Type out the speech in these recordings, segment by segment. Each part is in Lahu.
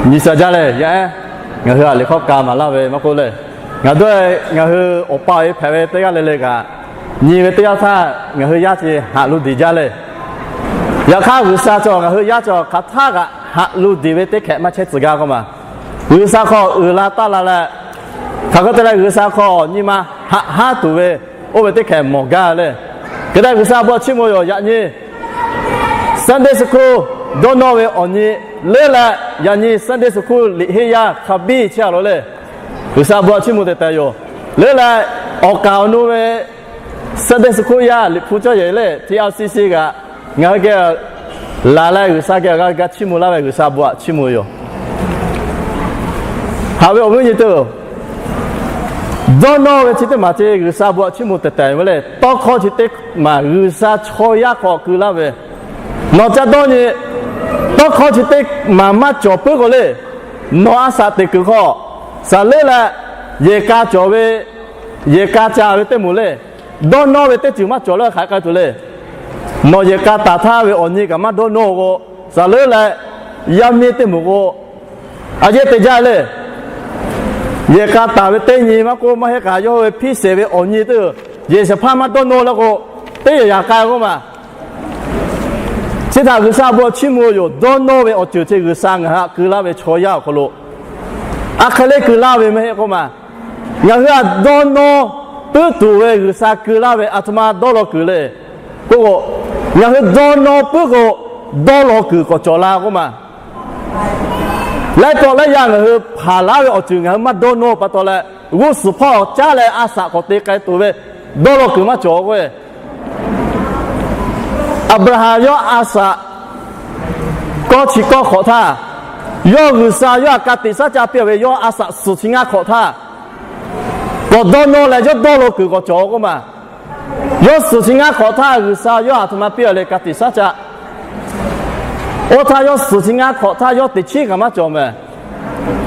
Nyi sha jaˇ leh yaˇ ehˉ, ngaˬ hui a liꞈ hk'aw ka maˍ laˇ ve maˇ k'oˆ leh, ngaˬ dawˇ ngaˬ hui awˬ pa awˬ e hpehꞈ ve teˇ g'aˇ le le kaꞈ, nyi ve teˇ yanˇ htaˇ ngaˬ hui yaˇ ce haꞈ lo diˬ jaˇ leh, yaꞈ hk'aˇ G'uiˬsha cawˬ ngaˬ hui yaˇ cawˬ hk'aˬ htaˇ kaꞈ haꞈ lo diˬ ve teˇ hkehꞈ maˇ chehˇ tcuh gaˇ k'oˆ ma. G'uiˬsha hk'aw uiˍ la taˇ la leh, hk'aˬ hk'e te leh G'uiˬsha hk'aw nyi ma haꞈ haˉ tuˬ ve oˇ ve teˇ hkehꞈ mawˬ gaˇ leh, hk'e te G'uiˬsha bon chiˇ mvuh yoˬ. Yaꞈ nyi Sunday school dawˇ nawˇ ve awˬ nyi leuˉ leh, yaꞈ nyi Sunday school liꞈ henˇ yaˇ hk'a biˇ chehˇ a lo le, G'uiˬsha bon chiˇ mvuh tehꞈ tehꞈ yoˬ. Leuˉ leh awˬ kaˍ awˬ nu ve Sunday school yaˇ liꞈ hpu cawˇ yehˬ le T R C C kaꞈ, ngaˬ hui geh laˬ leh G'uiˬsha geh g'a chiˇ mvuh laˇ ve G'uiˬsha bon chiˇ mvuh yoˬ. Haꞈ ve awˬ viˉ awˬ nyi teˇ-oˬ, dawˇ nawˇ ve chi teˇ maˬ ce G'uiˬsha bon chiˇ mvuh tehꞈ tehꞈ ve le. Tawˇ hkawˇ chi teˇ maˬ G'uiˬsha chaw yaˇ hk'aw keu laˇ ve, nawˬ ca dawˇ nyi. Tawˇ hkawˇ chi teˇ maˬ maˇ cawˬ puiˉ k'o le, nawˬ a shaꞈ teꞈ kuiˬ hk'aw shaˍ leuˉ leh, yehˬ ka cawˬ ve, yehˬ ka ca ve teˇ moˍ le, dawˇ nawˇ ve teˇ ceuˬ maˇ cawˬ leh hk'aˬ hk'e k'ai tuˬ le. Nawˬ yehˬ ka taˍ htaˇ ve awˬ nyi kaꞈ maˇ dawˇ nawˇ k'o, shaˍ leuˉ leh yaˇ miˇ teˇ moˍ k'o, a yehˉ te jaˇ le. Yehˬ ka taˍ ve teˇ nyi maˇ k'oˆ, maˇ heˆ k'aꞈ yawˇ hui ve hpiˇ shehˍ ve awˬ nyi teˇ, yehˬ shehˍ hpaˇ maˇ dawˇ nawˇ leh k'o, teˇ yehˬ yaꞈ k'ai k'oˆ ma. Chi htaꞈ G'uiˬsha bon chiˇ mvuh yoˬ. Dawˇ nawˇ ve awˬ ceuˬ chi G'uiˬsha ngaˬ hui htaꞈ keu laˇ ve chaw yaˇ awˬ hk'aw lo, a hk'e le keu laˇ ve maˇ heˆ k'oˆ ma. Ngaˬ hui htaꞈ dawˇ nawˇ puiˉ tuˬ ve G'uiˬsha keu laˇ ve a htoꞈ ma dawˇ law kuiˬ le k'oˆ k'o, ngaˬ hui dawˇ nawˇ puiˉ k'o, dawˇ law kuiˬ k'awꞈ cawˬ la k'oˆ ma. Laiˉ pawˆ laiˉ yaˇ ngaˬ hui hpanˍ laˇ ve awˬ ceuˬ ngaˬ hui maˇ dawˇ nawˇ pa taw leh, g'uˇ suhˍ hpawˇ caˉ leh a shaꞈ k'awꞈ te k'ai tuˬ ve dawˇ law kuiˬ maˇ cawˬ k'o, Aˍbraˍhanˍ yawˇ a shaꞈ kawˇ chi kawˇ hk'awꞈ htaˇ, yawˇ G'uiˬsha yawˇ htaꞈ ka tiꞈ shaˉ caˆ piˇ ve yawˇ a shaꞈ suhˍ chi ngaˇ hk'awꞈ htaˇ, k'awꞈ dawˇ nawˇ leh yawˇ dawˇ law kuiˬ k'awꞈ cawˬ k'oˆ ma. Yawˇ suhˍ chi ngaˇ hk'awꞈ htaˇ G'uiˬsha yawˇ htaꞈ a htoꞈ ma piˇ a le ka tiꞈ shaˉ caˆ. Oˇ htaˇ yawˇ suhˍ chi ngaˇ hk'awꞈ htaˇ yawˇ teꞈ chiˉ kaꞈ maˇ cawˬ mehˍ.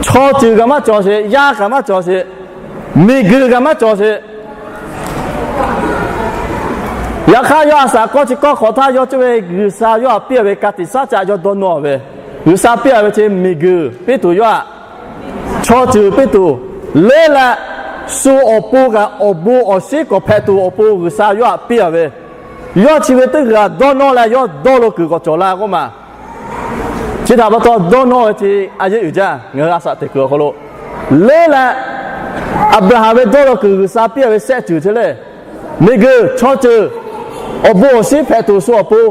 Chaw ceuˬ kaꞈ maˇ cawˬ sheˍ, yaˇ kaꞈ maˇ cawˬ sheˍ, miˬguiˬ kaꞈ maˇ cawˬ sheˍ. Yaꞈ hk'aˇ yawˇ a shaꞈ kawˇ chi kawˇ hk'awꞈ htaˇ yawˇ cuˇ ve G'uiˬsha yawˇ htaꞈ piˇ a ve ka tiꞈ shaˉ caˆ yawˇ dawˇ nawˇ ve. G'uiˬsha piˇ a ve chi miˬguiˬ piˇ tuˬ yawˇ htaꞈ, chaw ceuˬ piˇ tuˬ, leuˉ leh shu awˬ pon kaꞈ awˬ bon awˬ shinˉ k'awꞈ hpehꞈ tuˬ awˬ pon G'uiˬsha yawˇ htaꞈ piˇ a ve. Yawˇ chi ve teˇ g'aˇ dawˇ nawˇ leh yawˇ dawˇ law kuiˬ k'awꞈ cawˬ la k'oˆ ma. Chi htaꞈ pa taw dawˇ nawˇ ve chi a yehˉ uiˍ jaˇ. Ngaˬ hui a shaꞈ teꞈ kuiˬ awˬ hk'aw lo leuˉ leh, Aˍbraˍhanˍ ve dawˇ law kuiˬ G'uiˬsha piˇ a ve shehˆ ceuˬ chi le, miˬguiˬ, chaw ceuˬ, awˬ bon awˬ shinˉ hpehꞈ tuˬ shu awˬ pon,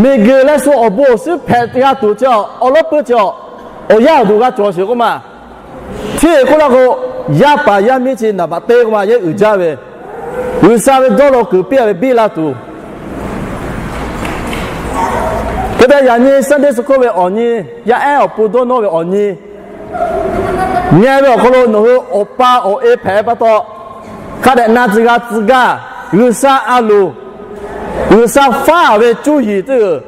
miˬguiˬ leh shu awˬ bon awˬ shinˉ hpehꞈ g'a tuˬ chi awˬ lawˉ puiˉ chi awˬ, awˬ yanˇ awˬ duˬ g'a cawˬ sheˍ k'oˆ ma. Hteˇ k'oˆ laˇ k'o, yaˇ paˍ yaˇ miˇ chi naˍ baꞈ teˇ k'oˆ ma yehˉ uiˍ jaˇ ve, G'uiˬsha ve dawˇ law kuiˬ piˇ a ve biˇ la tuˬ. Hk'e te yaꞈ nyi Sunday school ve awˬ nyi, yaˇ ehˉ awˬ pon dawˇ nawˇ ve awˬ nyi, nyi ve awˬ hk'aw lo nawˬ hui awˬ pa awˬ e hpehꞈ pa taw, hk'a dehꞈ na tcuh g'a tcuh gaˇ. G'uiˬsha a loˍ, G'uiˬsha faˉ ve cuˇ yiˍ teˇ,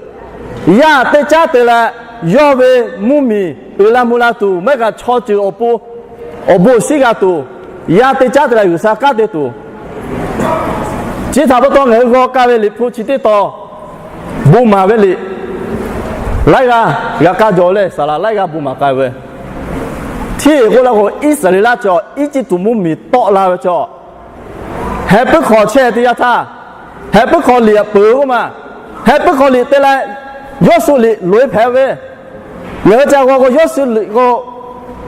yaˇ teˇ caˉ te leh, yawˇ ve mvuhˇmiˬ uiˍ la mvuh la tuˬ, maˇ heˆ k'aꞈ chaw ceuˬ awˬ pon awˬ bon awˬ shinˉ g'a tuˬ, yaˇ teˇ caˉ te leh G'uiˬsha kanˉ te tuˬ. Chi htaꞈ pa taw ngaˬ hui g'aw kaˇ ve liꞈ hpu chi teˇ taw, bon maˍ ve liꞈ laiˉ g'aˇ g'a kaˇ jaw leh, saˍ laˍ laiˉ g'aˇ bon maˍ k'ai ve. Hteˇ k'oˆ laˇ k'o, Iˉsaˍreˍlaˆ chaw Eˇjiˇtuꞈ mvuhˇmiˬ tawˆ la ve chaw, heh puiˉ hk'aw chehˇ teˇ yanˇ htaˇ, heh puiˉ hk'aw liꞈ peuˬ k'oˆ ma. Heh puiˉ hk'aw liꞈ te leh, Yawˇsuˆ liꞈ loꞈ-e hpehꞈ ve. Ngaˬ hui ca g'aw k'o, Yawˇsuˆ liꞈ k'o,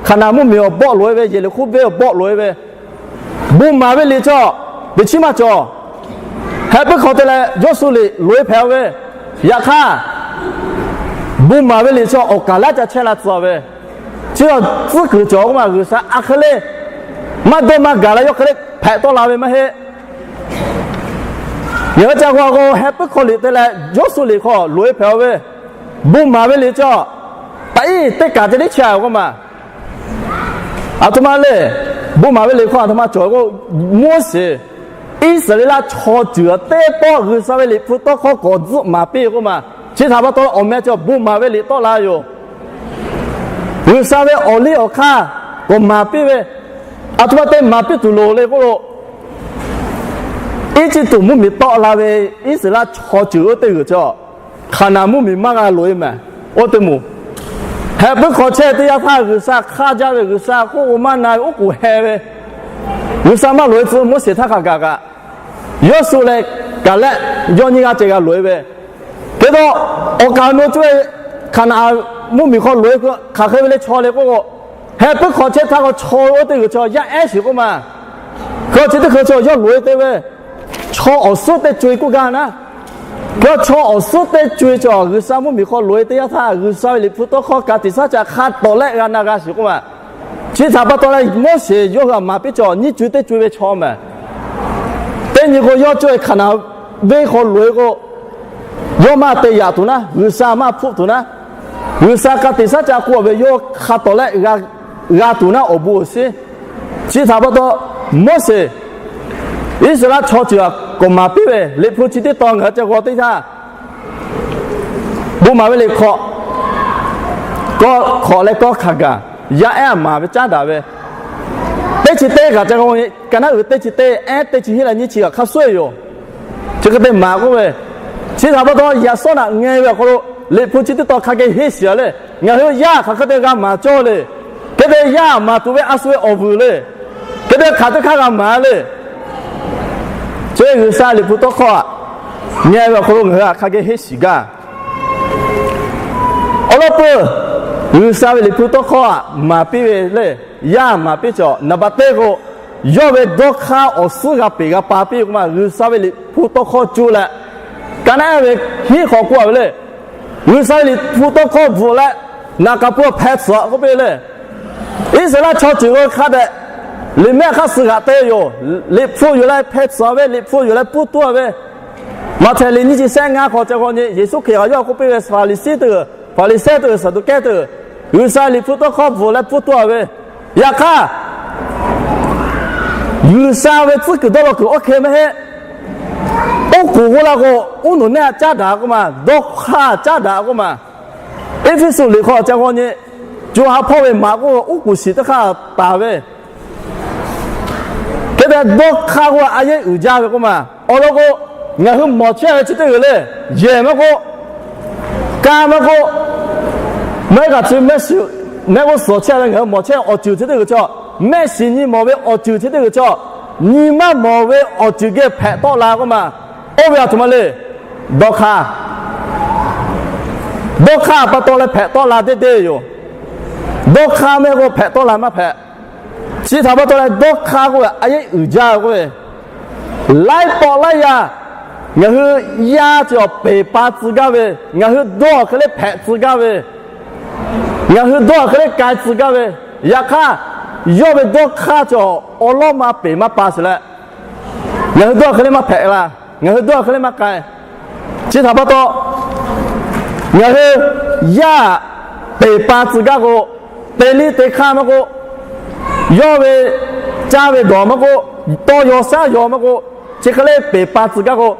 Hkaˍnanˍ mvuhˇmiˬ awˬ bawˆ loꞈ-e ve, Yeˍriˆhkoˇ venˇ awˬ bawˆ loꞈ-e ve, bon maˍ ve liꞈ chaw teꞈ chiˉ maˇ cawˬ. Heh puiˉ hk'aw te leh Yawˇsuˆ liꞈ loꞈ-e hpehꞈ ve. Yaꞈ hk'aˇ, bon maˍ ve liꞈ chaw awˬ kaˍ laˉ ca chehˇ la tcuh ve, chi tcuhˉ kuiˬ cawˬ k'oˆ ma. G'uiˬsha a hk'e le maˇ dawˇ maˇ gaˬ leh yawˇ hk'e le hpehꞈ tawˆ la ve maˇ heˆ. Ngaˬ hui ca g'aw k'o, heh puiˉ hk'aw liꞈ te leh Yawˇsuˆ liꞈ hk'aw loꞈ-e hpehꞈ ve, bon maˍ ve liꞈ chaw taꞈ iˉ teˇ kaˬ ceh tiˉ chehˇ a k'oˆ ma. Aˬ htoꞈ ma le, bon maˍ ve liꞈ hk'aw aˬ htoꞈ ma cawˬ k'o, Moˉseˍ Iˉsaˍreˍlaˆ chaw ceuˬ teˇ pawˆ G'uiˬsha ve liꞈ hpu tawˇ hkawˇ k'awꞈ tzuhˆ maˍ piˇ k'oˆ ma. Chi htaꞈ pa taw awˬ meh chi bon maˍ ve liꞈ tawˆ la yoˬ. G'uiˬsha ve awˬ liˇ awˬ hk'aˇ k'awꞈ maˍ piˇ ve, aˬ htoꞈ ma te maˍ piˇ tuˬ loˍ le k'oˆ lo, Eˇjiˇtuꞈ mvuhˇmiˬ tawˆ la ve Iˉsaˍreˍlaˆ chaw ceuˬ oˇ teˇ g'uiˬ chi, Hkaˍnanˍ mvuhˇmiˬ maˇ g'a loꞈ-e mehˍ. Oˇ teˇ moˍ, Heh puiˉ hk'awꞈ chehˇ teˇ yanˇ htaˇ G'uiˬsha hk'aˇ jaˇ ve, G'uiˬsha k'oˆ k'o maˇ na ve, oˉ k'oˍ heh ve, G'uiˬsha maˇ loꞈ e tcuh Moˉseˍ htaˇ hk'a gaˬ kaꞈ, Yawˇsuˆ leh Kaˍlehˆ yawˇ nyiˇ g'aˇ ceh g'a loꞈ e ve. Hk'e te awˬ kaˍ awˬ nu cuˇ ve Hkaˍnanˍ mvuhˇmiˬ hk'aw loꞈ e hk'aˬ hk'e ve le chaw le k'oˆ k'o, heh puiˉ hk'awꞈ chehˇ htaˇ k'o chaw oˇ teˇ g'uiˬ chaw yaˇ ehˉ shiˍ k'oˆ ma. Hk'e chi teˇ hk'e chaw yawˇ loꞈ e te ve, chaw awˬ suhˉ teˇ co e k'oˆ gaˇ naˉ. Hk'e chaw awˬ suhˉ teˇ co e chaw G'uiˬsha mvuhˇmiˬ hk'aw loꞈ e teˇ yanˇ htaˇ G'uiˬsha ve Liꞈ hpu tawˇ hkawˇ ka tiꞈ shaˉ ca hk'a tawˍ lehˆ g'a na g'a shiˍ k'oˆ ma. Chi htaꞈ pa taw leh Moˉseˍ yawˇ hui a maˍ piˇ chaw nyiˇ co teˇ co e ve chaw mehˍ. Teˇ nyi k'o yawˇ cawˇ ve Hkaˍnanˍ venˇ hk'aw loꞈ e k'o, yawˇ maˇ te yaꞈ tuˬ naˉ, G'uiˬsha maˇ hpfuhˆ tuˬ naˉ, G'uiˬsha ka tiꞈ shaˉ ca k'oˆ ve yawˇ hk'a tawˍ lehˆ g'a tuˬ naˉ awˬ bon awˬ shinˉ. Chi htaꞈ pa taw, Moˉseˍ Iˉsaˍreˍlaˆ chaw ceuˬ a k'awꞈ maˍ piˇ ve Liꞈ hpu chi teˇ tawn ngaˬ hui ca g'aw teˇ htaˇ, bon maˍ ve liꞈ hk'awꞈ kawˇ hk'awꞈ leh kawˇ hk'aˬ gaˬ yaˇ ehˉ a maˍ ve caˉ daꞈ ve, teˇ chi teˇ kaꞈ ca g'a, ka naˉ uiˍ teˇ chi teˇ ehˉ teˇ chi hiˉ leh nyiˇ chi kaꞈ hk'a suhˉ yoˬ. Chi hk'e te maˍ k'oˆ ve, chi htaꞈ pa taw yaꞈ sawˉ naꞈ ngeh ve awˬ hk'aw lo Liꞈ hpu chi teˇ tawn hk'a geh henˇ shiˍ a le. Ngaˬ hui yaˇ hk'aˬ hk'e te g'a maˍ cawˇ le. Hk'e te yaˇ maˍ tuˬ ve a shu ve awˬ vuiˬ le. Hk'e te hk'aˬ teˇ hk'aˇ g'a maˍ le. Chi G'uiˬsha Liꞈ hpu tawˇ hkawˇ a ngeh ve awˬ hk'aw lo ngaˬ hui htaꞈ hk'a geh henˇ shiˍ gaˇ. Awˬ lawn peuˬ, G'uiˬsha ve Liꞈ hpu tawˇ hkawˇ a maˍ piˇ ve le, yaˇ maˍ piˇ chaw naˍ baˬ teˇ k'o, yawˇ ve dawˇ hk'aˇ awˬ suhˉ g'a peˬ g'a pa piˇ k'oˆ ma. G'uiˬsha ve Liꞈ hpu tawˇ hkawˇ cuˇ leh, ka naˉ ve hiˉ hk'awꞈ k'oˆ a ve le. G'uiˬsha ve Liꞈ hpu tawˇ hkawˇ bvuhꞈ leh, naˍ k'aˍ pui hpeh tsuhꞈ k'oˆ piˇ le. Iˉsaˍreˍlaˆ chaw ceuˬ g'awˇ hk'a dehꞈ, liꞈ mehˆ hk'aˇ suh g'aꞈ te yoˬ. Liꞈ hpu yuˬ leh hpeh tsuhꞈ ve, Liꞈ hpu yuˬ leh pfuhˇ tuˬ ve, Maꞈhtehˍ liꞈ nyiˇ chi shehˆ ngaˇ hk'aw ca g'aw nyi Yeˍsuˆ Hkriꞈ a yawˇ k'oˆ piˇ ve, Hpaˍriˍsehˇ teˇ g'uiˬ, Hpaˍriˍsehˇ teˇ g'uiˬ, Saˍduˆkehˇ teˇ g'uiˬ, G'uiˬsha Liꞈ hpu tawˇ hkawˇ bvuhꞈ leh pfuhˇ tuˬ ve, yaꞈ hk'aˇ G'uiˬsha ve tcuhˉ kuiˬ dawˇ law kuiˬ oˇ hk'e maˇ heˆ. Oˉ k'oˍ g'oˇ laˇ k'o, uˉ nuˬ nehˆ caˉ daꞈ k'oˆ ma, dawˇ hk'aˇ caˉ daꞈ k'oˆ ma. Eˇfeˇsuꞈ liꞈ hk'aw ca g'aw nyi, co ha hpawˇ ve maꞈ k'oˆ, oˉ k'oˍ shiˍ teˇ hk'aˇ taˍ ve, hk'e te dawˇ hk'aˇ k'oˆ a yehˉ uiˍ jaˇ ve k'oˆ ma. Awˬ lawn k'o, ngaˬ hui mawˬ chehˇ ve chi teˇ g'uiˬ le, yehˬ maˇ k'oˆ, ka maˇ k'oˆ, mehˆ g'aꞈ chi mehˆ shiˍ, mehˆ g'uˇ suhˍ chehˇ ve ngaˬ hui mawˬ chehˇ awˬ ceuˬ chi teˇ g'uiˬ chaw, mehˆ shiˍ nyi mawˬ ve awˬ ceuˬ chi teˇ g'uiˬ chaw, nyi maˇ mawˬ ve awˬ ceuˬ geh hpehꞈ tawˆ la k'oˆ ma. Oˇ ve a htoꞈ ma le, dawˇ hk'aˇ. Dawˇ hk'aˇ pa taw leh hpehꞈ tawˆ la deˇ deˇ yoˬ. Dawˇ hk'aˇ mehˆ k'o hpehꞈ tawˆ la maˇ hpehꞈ. Chi htaꞈ pa taw leh dawˇ hk'aˇ k'oˆ ve a yehˉ uiˍ jaˇ ve k'oˆ ve, laiˉ pawˆ laiˉ yaˇ ngaˬ hui yaˇ cawˬ peˬ pa tcuh gaˇ ve, ngaˬ hui dawˇ hk'e le hpehꞈ tcuh gaˇ ve, ngaˬ hui dawˇ hk'e le k'ai tcuh gaˇ ve, yaꞈ hk'aˇ yawˇ ve dawˇ hk'aˇ cawˬ awˬ lawˉ maˇ peˬ maˇ pa sheˍ leh, ngaˬ hui dawˇ hk'e le maˇ hpehꞈ la, ngaˬ hui dawˇ hk'e le maˇ k'ai. Chi htaꞈ pa taw, ngaˬ hui yaˇ peˬ pa tcuh gaˇ k'o, teꞈ liˇ teꞈ hk'aˇ maˇ k'oˆ, yawˇ ve caˇ ve dawˬ maˇ k'oˆ, tawˇ yaw shaˉ yaw maˇ k'oˆ, chi hk'e le peˬ pa tcuh gaˇ k'o,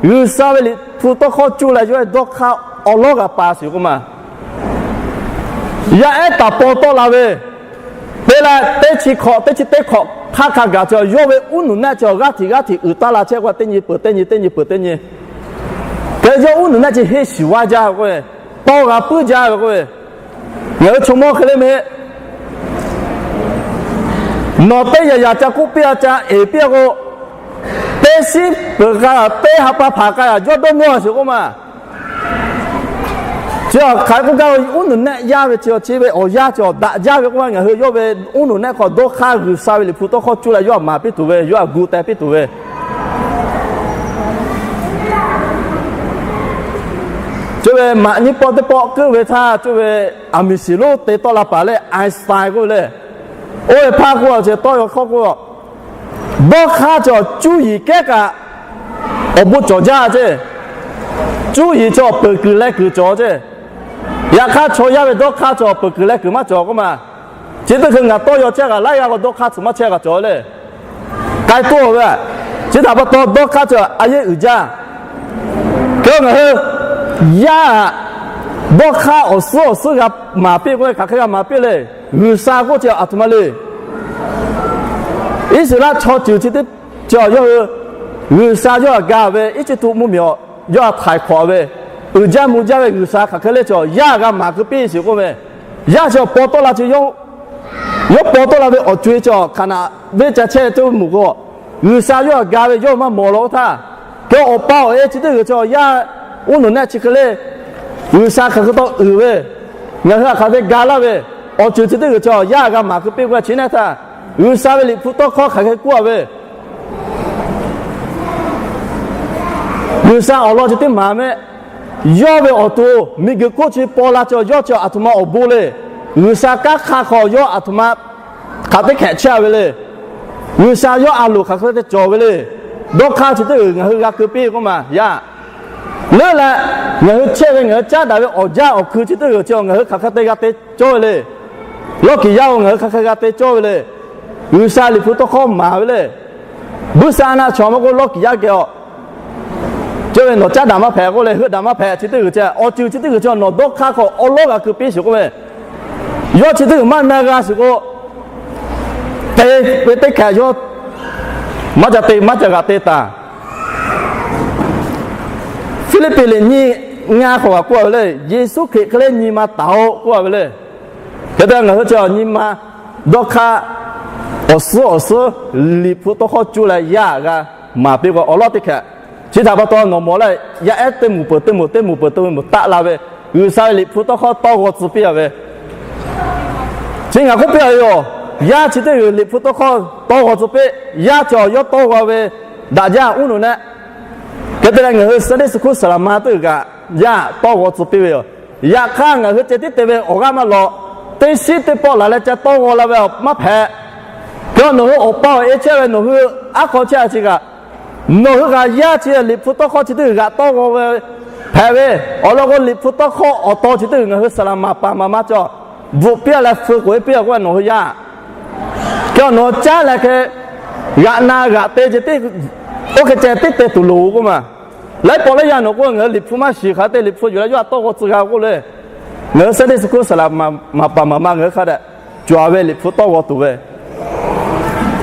G'uiˬsha ve Liꞈ hpu tawˇ hkawˇ cuˇ leh yawˇ ve dawˇ hk'aˇ awˬ lawˉ g'a pa sheˍ k'oˆ ma. Yaˇ ehˉ taˍ paw tawˆ la ve, te leh teˇ chi hkawꞈ teˇ chi teˇ hkawꞈ hk'aˇ hk'a gaˬ cawˬ yawˇ ve uˉ nuˬ nehˆ cawˬ g'aˇ hteꞈ g'aˇ hteꞈ uiˍ taˇ la chehˇ k'o, teˇ nyi peuˬ teˇ nyi, teˇ nyi peuˬ teˇ nyi, hk'e yawˇ uˉ nuˬ nehˆ chi henˇ shiˍ vaˇ jaˇ ve k'oˆ ve, tawˇ g'a puiˉ jaˇ ve k'oˆ ve, ngaˬ hui chaw mawˇ hk'e le mehˆ. Nawˬ teˇ yaꞈ yaꞈ ca k'oˆ piˇ a ca eˍ piˇ a k'o, teˇ shiˉ peuˬ k'a teˇ ha pa hpaˍ k'a yaꞈ jawˇ dawˇ nawˇ a sheˍ k'oˆ ma. Chi hk'aˬ hk'e k'oˆ gaˇ ve, uˉ nuˬ nehˆ yaˇ ve chi chi ve awˬ yanˇ cawˬ daꞈ jaˇ ve k'oˆ ma. Ngaˬ hui yawˇ ve uˉ nuˬ nehˆ hk'aw dawˇ hk'aˇ G'uiˬsha ve Liꞈ hpu tawˇ hkawˇ cuˇ leh yawˇ a maˍ piˇ tuˬ ve, yawˇ a gu teh piˇ tuˬ ve, co ve maꞈ nyiˇ pawˆ teˇ pawˆ keuˆ ve htaˇ, co ve aˬ miˍ shiˍ lonˉ te tawˆ la paˍ le, Einstein k'oˆ ve le, oˇ ve hpaˇ k'oˆ a ce tawˇ yaw hkawˇ k'oˆ, dawˇ hk'aˇ cawˬ cuˇ yiˍ kehˉ kaꞈ awˬ bon cawˬ jaˇ ce. Cuˇ yiˍ cawˬ peuˬ kuiˬ leh kuiˬ cawˬ ce. Yaꞈ hk'aˇ chaw yaˇ ve dawˇ hk'aˇ cawˬ peuˬ kuiˬ leh kuiˬ maˇ cawˬ k'oˆ ma. Chi teˇ hkui ngaˬ tawˇ yaw chehˇ kaꞈ laiˉ g'aˇ k'o dawˇ hk'aˇ tcuh maˇ chehˇ kaꞈ cawˬ le. K'ai toˆ ve, chi htaꞈ pa taw dawˇ hk'aˇ cawˬ a yehˉ uiˍ jaˇ. Hk'e ngaˬ hui yaˇ dawˇ hk'aˇ awˬ suhˉ awˬ suhˉ g'a maˍ piˇ k'oˆ ve hk'aˬ hk'e g'a maˍ piˇ le. G'uiˬsha k'oˆ ce a htoꞈ ma le. Iˉsaˍreˍlaˆ chaw ceuˬ chi teˇ cawˬ yawˇ hui G'uiˬsha yawˇ htaꞈ ga ve Eˇjiˇtuꞈ mvuhˇmiˬ awˬ yawˇ htaꞈ htaiˍ hk'awꞈ ve, uiˍ jaˇ mvuh jaˇ ve G'uiˬsha hk'aˬ hk'e le cawˬ yaˇ g'a maˍ keu piˇ sheˍ k'oˆ ve, Yaˇ chi awˬ paw tawˆ la chi, yawˇ paw tawˆ la ve awˬ co-e chi awˬ hk'aˬ naꞈ venˇ ca chehˇ ve teˇ moˍ k'o, G'uiˬsha yawˇ htaꞈ ga ve yawˇ maˇ mawˬ law oˇ htaˇ, ke awˬ pa awˬ e chi teˇ g'uiˬ chi awˬ yaˇ uˉ nawˬ nehˆ chi hk'e le, G'uiˬsha hk'aˬ hk'e taw uiˍ ve, ngaˬ hui htaꞈ hk'aˬ hk'e ga laˇ ve, awˬ ceuˬ chi teˇ g'uiˬ chi awˬ yaˇ g'a maˍ keu piˇ k'o chi nehˆ htaˇ, G'uiˬsha ve Liꞈ hpu tawˇ hkawˇ hk'aˬ hk'e k'oˆ a ve, G'uiˬsha awˬ lawn chi teˇ maˍ mehˆ. Yawˇ ve awˬ to miˬguiˬ hk'oˆ chi paw la chi awˬ yawˇ chi aˬ htoꞈ ma awˬ bon le. G'uiˬsha kanˉ hk'aˇ hk'aw yawˇ aˬ htoꞈ ma hk'aˬ teˇ hkehꞈ chehˇ ve le. G'uiˬsha yawˇ a loˍ hk'aˬ hk'e te cawˬ ve le. Dawˇ hk'aˇ chi teˇ g'uiˬ ngaˬ hui g'a keu piˇ k'oˆ ma yaˇ. Leuˉ leh, ngaˬ hui chehˇ ve ngaˬ hui caˉ daꞈ ve awˬ jaˇ awˬ hkui chi teˇ g'uiˬ chi ngaˬ hui hk'aˬ hk'e te g'a te cawˇ ve le. Lawˇ kiˍ yaˇ-oˬ, ngaˬ hui hk'aˬ hk'e g'a te cawˇ ve le. G'uiˬsha Liꞈ hpu tawˇ hkawˇ maˍ ve le. Buiˇshaˆ naˆ chaw maˇ k'oˆ, lawˇ kiˍ yaˇ geh-oˬ, cawˇ ve nawˬ caˉ daꞈ maˇ hpehꞈ k'oˆ leh, heuˆ daꞈ maˇ hpehꞈ chi teˇ g'uiˬ chi, awˬ ceuˬ chi teˇ g'uiˬ chi nawˬ dawˇ hk'aˇ hk'aw awˉ lawˉ g'a keu piˇ shiˍ k'oˆ ve, yawˇ chi teˇ g'uiˬ maˇ na g'a shiˍ k'o, te ve teˇ hkehꞈ yawˇ maˇ ca te, maˇ ca g'aꞈ te taˍ. Hpiˇliˇpiˆ liꞈ nyiˇ ngaˇ hk'aw kaꞈ k'oˆ a ve le, Yeˍsuˆ Hkriꞈ hk'e leh nyi ma taˍ-oꞈ k'oˆ a ve le. Hk'e te ngaˬ hui chi nyi ma dawˇ hk'aˇ awˬ suhˉ awˬ suhˉ Liꞈ hpu tawˇ hkawˇ cuˇ leh yaˇ g'a maˍ piˇ k'o awˬ lawn teˇ hkehꞈ. Chi htaꞈ pa taw nawˬ mawˬ leh yaˇ ehˉ teˇ moˍ peuˬ teˇ moˍ teˇ moˍ peuˬ teˇ moˍ taˆ la ve, G'uiˬsha ve Liꞈ hpu tawˇ hkawˇ tawˇ g'aw tcuh piˇ a ve. Chi ngaˬ k'oˆ piˇ a ve yoˬ. Yaˇ chi teˇ g'uiˬ Liꞈ hpu tawˇ hkawˇ tawˇ g'aw tcuh piˇ, yaˇ chi awˬ yawˇ tawˇ g'aw ve daꞈ jaˇ uˉ nawˬ nehˆ. Hk'e te leh ngaˬ hui Sunday school saˍ laˍ ma teˇ g'uiˬ kaꞈ yaˇ tawˇ g'aw tcuh piˇ ve yoˬ. Yaꞈ hk'aˇ ngaˬ hui ceh tiˉ te ve awˬ g'aˇ maˇ lawꞈ. Teˇ shiˉ teˇ pawˆ laˬ leh ca tawˇ g'aw la ve maˇ hpehꞈ. Hk'e nawˬ hui awˬ pa awˬ e chehˇ ve nawˬ hui aˉ hk'aw chehˇ a chi kaꞈ, nawˬ hui kaꞈ yaˇ chi Liꞈ hpu tawˇ hkawˇ chi teˇ g'uiˬ g'aꞈ tawˇ g'aw ve hpehꞈ ve, awˬ lawn k'o Liꞈ hpu tawˇ hkawˇ awˬ taw chi teˇ g'uiˬ ngaˬ hui saˍ laˍ maˍ paˍ maˍ ma cawˬ bvuhꞈ piˇ a leh hpu k'oꞈ e piˇ a k'oˆ ve nawˬ hui yaˇ. Hk'e nawˬ caˉ leh hk'e g'aꞈ na g'aꞈ te ceh tiˉ, oˇ hk'e ceh tiˉ te tuˬ loˍ k'oˆ ma. Laiˉ pawˆ laiˉ yaˇ nawˬ k'oˆ ngaˬ hui Liꞈ hpu maˇ shiˍ hk'aˬ te Liꞈ hpu yuˬ leh yawˇ htaꞈ tawˇ g'aw tcuh g'a k'oˆ le. Ngaˬ hui Sunday school saˍ laˍ maˍ paˍ maˍ ma ngaˬ hui hk'a dehꞈ cawˬ ve Liꞈ hpu tawˇ g'aw tuˬ ve.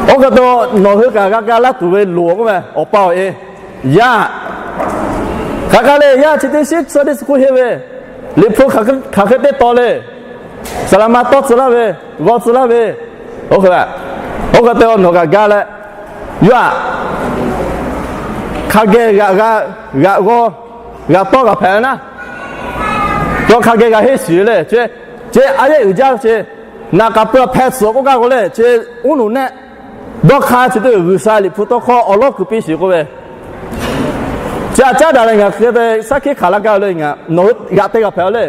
Oˇ hk'e te nawˬ hui kaꞈ g'a ga laˇ tuˬ ve loˍ k'oˆ ve awˬ pa awˬ e yaˇ. Hk'aˬ hk'e le yaˇ chi teˇ shiˉ Sunday school henˇ ve Liꞈ hpu hk'aˬ hk'e te taw le. Saˍ laˍ ma tawˇ tcuh laˇ ve, g'aw tcuh laˇ ve, oˇ hk'e, oˇ hk'e te nawˬ kaꞈ ga leh, yawˇ htaꞈ hk'a geh g'aꞈ g'a, g'aꞈ g'aw, g'aꞈ tawˇ g'aꞈ hpehꞈ ve naˉ, yawˇ hk'a geh g'a henˇ shiˍ ve le. Chi, chi a yehˉ uiˍ jaˇ ve chi, naꞈ k'aꞈ pui hpeh tsuhꞈ k'oˆ gaˇ k'o le, chi uˉ nawˬ nehˆ dawˇ hk'aˇ chi teˇ g'uiˬ G'uiˬsha Liꞈ hpu tawˇ hkawˇ awˬ lawˉ kuiˬ piˇ shiˍ k'oˆ ve, chi aꞈ caˉ daꞈ leh ngaˬ hk'e te shaˉ hkiˆ hk'aˬ la gaˇ ve le, nawˬ hui g'aꞈ te g'a hpehꞈ ve le.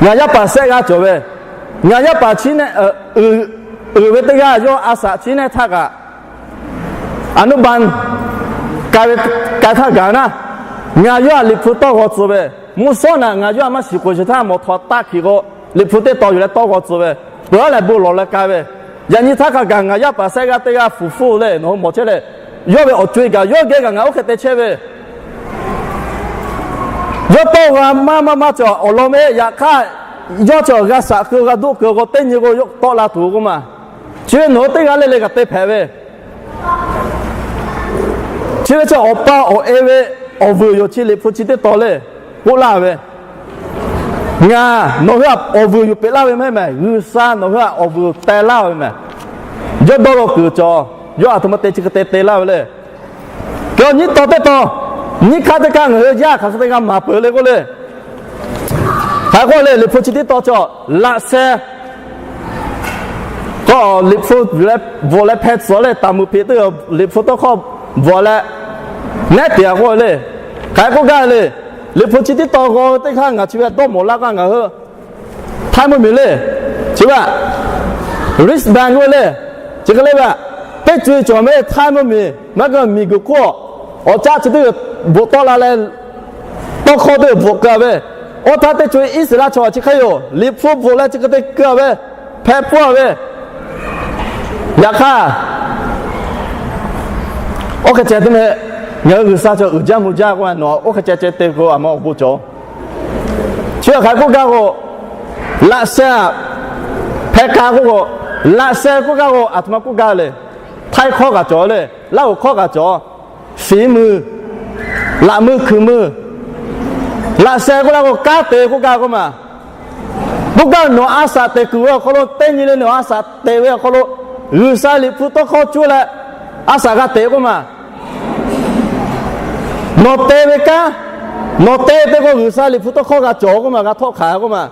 Ngaˬ yaˇ paˍ shehˆ g'aˇ cawˬ ve, ngaˬ yaˇ paˍ chi nehˆ uiˍ ve teˇ g'aˇ yawˇ a shaꞈ chi nehˆ htaˇ kaꞈ, อนุบาล k'ai ve, k'ai htaˇ gaˬ naˉ, ngaˬ yawˇ htaꞈ Liꞈ hpu tawˇ g'aw tcuh ve, mvuhˇ shawˉ naꞈ ngaˬ yawˇ htaꞈ maˇ shiˍ k'oˍ sheˍ htaˇ mawˬ htaw taˇ hkiˬ k'o, Liꞈ hpu teˇ taw yuˬ leh tawˇ g'aw tcuh ve, peuˬ aˉ lehˬ bon lawˬ leh k'ai ve, yaꞈ nyi htaˇ hk'a gaˬ ngaˬ yaˇ paˍ shehˆ g'aˇ teˇ g'aˇ fuˍ hpfuhˇ le, nawˬ hui mawˬ chehˇ le. Yawˇ ve awˬ co-e kaꞈ yawˇ geh kaꞈ ngaˬ oˇ hk'e te chehˇ ve, yawˇ tawˇ g'a maˇ maˇ maˇ cawˬ awˬ lawn ve, yaꞈ hk'aˇ yawˇ chi awˬ g'a shaꞈ keu g'a doˆ keu k'o teˇ nyi k'o yawˇ tawˆ la tuˬ k'oˆ ma. Chi ve nawˬ hui teˇ g'aˇ le le kaꞈ te hpehꞈ ve, chi ve chi awˬ pa awˬ e ve awˬ vuiˬ yoˬ. Chi Liꞈ hpu chi teˇ taw le k'oˆ laˇ ve, ngaˬ nawˬ hui htaꞈ awˬ vuiˬ yuˬ peꞈ laˇ ve mehˉ mehˍ, G'uiˬsha nawˬ hui htaꞈ awˬ vuiˬ teh laˇ ve mehˬ. Yawˇ dawˇ law kuiˬ cawˬ, yawˇ aˬ htoꞈ ma te chi hk'e te te laˇ ve le. Kehˬ nyiˇ taw teˇ taw, nyiˇ hkaˇ teˇ hkaˇ ngaˬ hui yaˇ hk'aˬ hk'e te g'a maˍ peuˬ le k'oˆ le. Hk'aˬ hk'e k'oˆ le, Liꞈ hpu chi teˇ taw cawˬ laꞈ sheh k'o, Liꞈ hpu bvuhꞈ leh hpeh tcuhˍ leh taˍ muˍ hpeꞈ teˇ Liꞈ hpu tawˇ hkawˇ bvuhꞈ leh nehˉ te a k'oˆ le. Hk'aˬ hk'e k'oˆ gaˇ le, Liꞈ hpu chi teˇ taw g'aw teˇ hk'aˇ ngaˬ chi ve dawˇ mawˬ laˇ k'o ngaˬ hui htaˇ mvuhˇ miˬ le, chi ve wristband k'oˆ ve le, chi hk'e le ve, teˇ co-e cawˬ mehˉ htaˇ mvuhˇ miˬ maˇ k'o miˬ guiˬ hk'oˆ awˬ caˆ chi teˇ bvuhꞈ tawˆ la leh tawˇ hkawˇ teˇ bvuhꞈ keu ve, oˇ htaˇ teˇ co-e Iˉsaˍreˍlaˆ chaw chi hk'e yoˬ. Liꞈ hpu bvuhꞈ leh chi hk'e te keu ve, hpeh pfuhˇ ve, yaꞈ hk'aˇ oˇ hk'e ceh teˇ mehˆ, ngaˬ hui G'uiˬsha chaw uiˍ jaˇ mvuh jaˇ k'o, nawˬ oˇ hk'e ceh ceh te k'o aˬ ma awˬ bon cawˬ. Chi hk'aˬ hk'e k'oˆ gaˇ k'o, laꞈ sheh hpeh k'a k'oˆ k'o, laꞈ sheh k'oˆ gaˇ k'o aˬ htoꞈ ma k'oˆ gaˇ le, htaiˇ hkawˇ kaꞈ cawˬ le, laˇ hoꞈ hkawˇ kaꞈ cawˬ, ฝีมือ, laꞈ meuˇ hkui meuˇ, laꞈ sheh k'oˆ laˇ k'o kanˉ te k'oˆ gaˇ k'oˆ ma. Oˇ kaˇ nawˬ a shaꞈ teꞈ kuiˬ ve awˬ hk'aw lo, teˇ nyi le nawˬ a shaꞈ teꞈ ve awˬ hk'aw lo, G'uiˬsha Liꞈ hpu tawˇ hkawˇ cuˇ leh a shaꞈ g'a teꞈ k'oˆ ma. Nawˬ te ve kanˉ, nawˬ te te k'o G'uiˬsha Liꞈ hpu tawˇ hkawˇ g'a cawˬ k'oˆ ma, g'a htawˆ hkanˍ k'oˆ ma.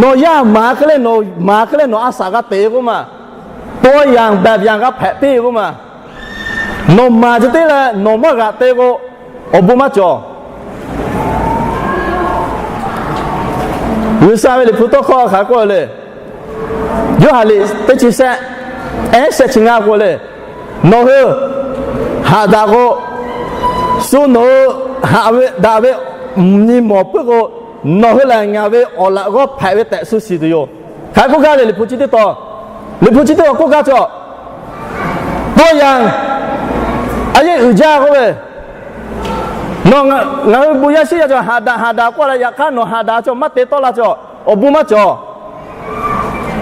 Nawˬ yaˇ maˍ hk'e le, nawˬ maˍ hk'e le nawˬ a shaꞈ g'a teꞈ k'oˆ ma. Tawˇ yanˍ baˬ yanˍ g'a hpehꞈ piˇ k'oˆ ma. Nawˬ maˍ ceh tiˉ leh nawˬ maˇ g'aꞈ te k'o, awˬ bon maˇ cawˬ. G'uiˬsha ve Liꞈ hpu tawˇ hkawˇ hk'aˬ k'oˆ le. Yoˇhanˬ liꞈ teˇ chi shehˆ, ehˉ shehˆ chi ngaˇ k'oˆ le. Nawˬ hui haꞈ daꞈ k'o, shu nawˬ hui haꞈ daꞈ ve nyi mawˬ puiˉ k'o, nawˬ hui lehˬ ngaˬ ve awˬ laꞈ g'awˇ hpehꞈ ve tehꞈ shu shiˍ tuˬ yoˬ. Hk'aˬ k'oˆ gaˇ le Liꞈ hpu chi teˇ taw, Liꞈ hpu chi teˇ taw k'oˆ gaˇ cawˬ. Tawˇ yanˍ a yehˉ uiˍ jaˇ k'oˆ ve, nawˬ ngaˬ hui bon yaˇ shiˉ yaˇ cawˬ haꞈ daꞈ haꞈ daꞈ k'oˆ leh, yaꞈ hk'aˇ nawˬ haꞈ daꞈ cawˬ maˇ te tawˆ la cawˬ, awˬ bon maˇ cawˬ.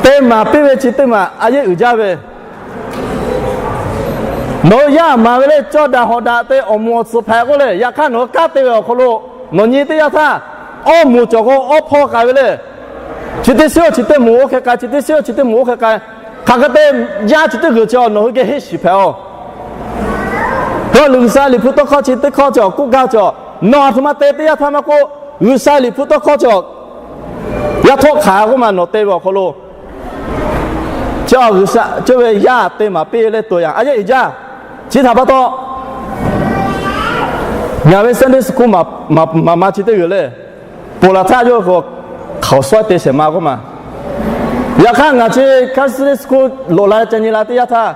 Te maˍ piˇ ve chi teˇ maˬ a yehˉ uiˍ jaˇ ve. Nawˬ hui yaˇ maˍ ve le cawˇ daꞈ hawꞈ daꞈ te awˬ moˍ awˬ tcuhˍ hpehꞈ k'oˆ le, yaꞈ hk'aˇ nawˬ hui kanˉ te ve awˬ hk'aw lo, nawˬ nyi teˇ yanˇ htaˇ, awˇ moˍ cawˬ k'o awˇ hpawˇ k'ai ve le. Chi teˇ shiˉ awˬ chi teˇ moˍ oˇ hk'e k'ai, chi teˇ shiˉ awˬ chi teˇ moˍ oˇ hk'e k'ai. Hk'aˬ hk'e te yaˇ chi teˇ g'uiˬ chi nawˬ hui geh henˇ shiˍ hpehꞈ-oˬ. G'uiˬsha Liꞈ hpu tawˇ hkawˇ chi teˇ hkawˇ cawˬ k'oˆ gaˇ cawˬ. Nawˬ aˬ htoꞈ ma te teˇ yanˇ htaˇ maˇ k'oˆ, G'uiˬsha Liꞈ hpu tawˇ hkawˇ cawˬ yaˇ htawˆ hk'aˬ k'oˆ ma nawˬ te ve awˬ hk'aw lo, chi G'uiˬsha cawˇ ve yaˇ te maˍ piˇ le to yanˍ a yehˉ uiˍ jaˇ. Chi htaꞈ pa taw, ngaˬ ve Sunday school maˍ ma chi teˇ g'uiˬ le, ponˬ laˬ htaˇ yawˇ hui hkaoˍ sawˉ te shehˍ ma k'oˆ ma. Yaꞈ hk'aˇ ngaˬ chi Sunday school loꞈ la ca nyi la teˇ yanˇ htaˇ,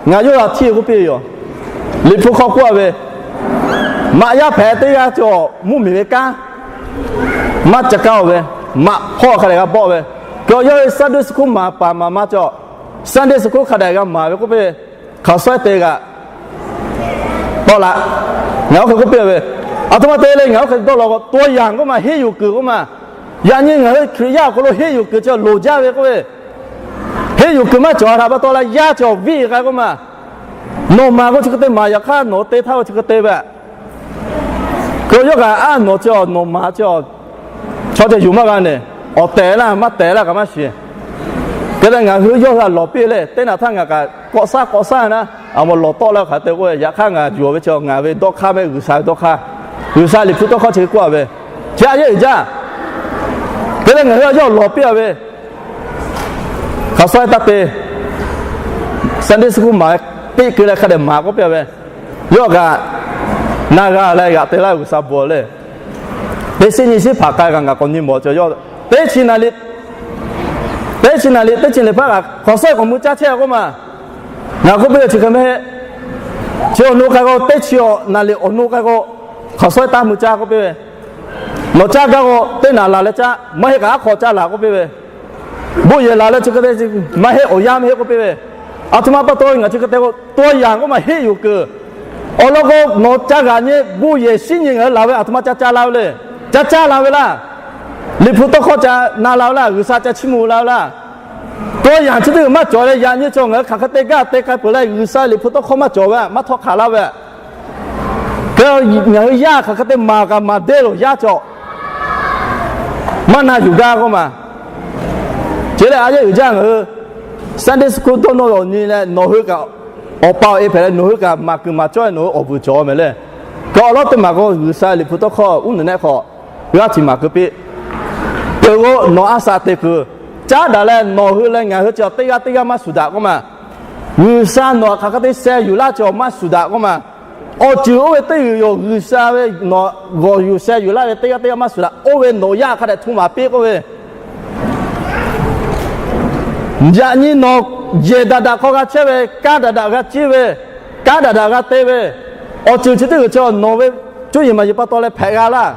ngaˬ yawˇ g'a htiˇ k'oˆ piˇ ve yoˬ. Liꞈ hpu hk'aw k'oˆ-a ve, maꞈ yaˇ hpehꞈ teˇ g'aˇ cawˬ mvuhˇmiˬ ve kanˉ maˇ ca kaˇ-oˬ ve, maꞈ hpawˇ hk'a dehꞈ g'a bawˆ ve. K'o yawˇ ve Sunday school maˍ paˍ maˍ ma cawˬ, Sunday school hk'a dehꞈ g'a maˍ ve k'oˆ piˇ ve, hkaoˍ sawˉ te g'aꞈ tawˆ la. Ngaˬ oˇ hk'e k'oˆ piˇ ve, aˬ htoꞈ ma te le ngaˬ oˇ hk'e dawˇ law k'o, to yanˍ k'oˆ ma henˇ yuˬ kuiˬ k'oˆ ma. Yaꞈ nyi ngaˬ hui Hkriꞈ yaˇ awˬ hk'aw lo henˇ yuˬ kuiˬ cawˬ loˍ jaˇ ve k'oˆ ve, henˇ yuˬ kuiˬ maˇ cawˬ htaꞈ pa taw leh yaˇ cawˬ viˇ k'ai k'oˆ ma. Nawˬ maˍ k'o chi hk'e te maˍ, yaꞈ hk'aˇ nawˬ te htaˇ k'o chi hk'e te ve. K'o yawˇ kaꞈ aˉ nawˬ chi nawˬ maˍ chi chaw ceh yuˬ maˇ g'a ne, awˬ tehˬ laˇ maˇ tehˬ laˇ kaꞈ maˇ shiˍ. Hk'e te ngaˬ hui yawˇ hui a lawˬ piˇ le, teˇ naꞈ htaˇ ngaˬ kaꞈ kawꞈ shaˉ kawꞈ shaˉ na, a ma lawˬ tawˆ la hk'aˬ te k'o, yaꞈ hk'aˇ ngaˬ yuˬ ve chi ngaˬ ve dawˇ hk'aˇ mehˆ G'uiˬsha ve dawˇ hk'aˇ, G'uiˬsha Liꞈ hpu tawˇ hkawˇ chi k'oˆ-a ve, chi a yehˉ uiˍ jaˇ. Hk'e te ngaˬ hui yawˇ lawˬ piˇ-a ve, hkaoˍ sawˉ taˇ te, Sunday school maˍ piˇ keu leh hk'a dehꞈ maˍ k'oˆ piˇ-a ve, yawˇ kaꞈ na g'a leh g'aꞈ te laˇ G'uiˬsha bvuhꞈ le. Teˇ shiˉ nyi shiˉ hpaˍ k'ai kaꞈ ngaˬ k'awꞈ nyi mawˬ cawˬ yawˇ, teˇ chi naˍ liꞈ, teˇ chi naˍ liꞈ teˇ chi liꞈ hpaˇ kaꞈ hkaoˍ sawˉ k'awꞈ mui caˇ chehˇ k'oˆ ma. Ngaˬ k'oˆ piˇ-a chi hk'e mehˆ, chi awˬ nu k'ai k'o, teˇ chi naˍ liꞈ awˬ nu k'ai k'o, hkaoˍ sawˉ taˇ mui caˇ k'oˆ piˇ ve, nawˬ caˇ gaˇ k'o teˇ naˍ laˬ leh caˇ, maˇ heˆ kaꞈ aˉ hk'aw caˇ laˬ k'oˆ piˇ ve, bon yehˬ laˬ leh chi hk'e te maˇ heˆ, awˬ yanˇ maˇ heˆ k'oˆ piˇ ve, aˬ htoꞈ ma pa taw ngaˬ chi hk'e te k'o, to yanˍ k'oˆ ma henˇ yuˬ kuiˬ. Awˬ lawn k'o, nawˬ caˇ g'aꞈ nyi bon yehˬ shinˉ nyi ngaˬ hui laˬ ve aˬ htoꞈ ma caˇ caˇ laˇ ve le. Caˇ caˇ la ve laˇ. Liꞈ hpu tawˇ hkawˇ ca na la ve laˇ, G'uiˬsha ca chiˇ mvuh la ve laˇ. To yanˍ chi teˇ g'uiˬ maˇ cawˬ leh, yaꞈ nyi cawˬ ngaˬ hui hk'aˬ hk'e te gaˇ te k'ai peuˬ leh, G'uiˬsha Liꞈ hpu tawˇ hkawˇ maˇ cawˬ ve, maˇ htawˆ hk'aˬ laˇ ve. K'o ngaˬ hui yaˇ hk'aˬ hk'e te maˍ kaꞈ maˍ deˇ loˬ yaˇ cawˬ, maˇ na yuˬ gaˇ k'oˆ ma. Chi lehˬ a yehˉ uiˍ jaˇ ngaˬ hui Sunday school dawˇ nawˇ ve awˬ nyi leh nawˬ hui kaꞈ awˬ pa awˬ e hpehꞈ leh nawˬ hui kaꞈ maˍ kuiˬ maˍ cawˇ ve nawˬ hui awˬ vuiˬ cawˬ mehˍ le. K'o awˬ lawn teˇ maˬ k'o G'uiˬsha Liꞈ hpu tawˇ hkawˇ uˉ nuˬ nehˆ hk'aw g'aˇ htiꞈ maˍ keu piˇ. Peuˬ k'o nawˬ a shaꞈ teꞈ kuiˬ caˉ daꞈ leh nawˬ hui leh ngaˬ hui cawˬ teˇ g'aˇ teˇ g'aˇ maˇ shuˍ daꞈ k'oˆ ma. G'uiˬsha nawˬ htaꞈ hk'aˬ hk'e te sheh yuˬ laˇ cawˬ maˇ shuˍ daꞈ k'oˆ ma. Awˬ ceuˬ oˇ ve teˇ g'uiˬ yoˬ, G'uiˬsha ve nawˬ g'awˬ yuˬ sheh yuˬ laˇ ve teˇ g'aˇ teˇ g'aˇ maˇ shuˍ daꞈ, oˇ ve nawˬ yaˇ hk'a dehꞈ hto maˍ piˇ k'oˆ ve, yaꞈ nyi nawˬ yehˬ daꞈ daꞈ hk'aw g'a chehˇ ve, kanˉ daꞈ daꞈ g'a ciˇ ve, kanˉ daꞈ daꞈ g'a te ve, awˬ ceuˬ chi teˇ g'uiˬ chi nawˬ ve cuˇ yiˍ maˍ yiˍ pa taw leh hpehꞈ g'a laˇ.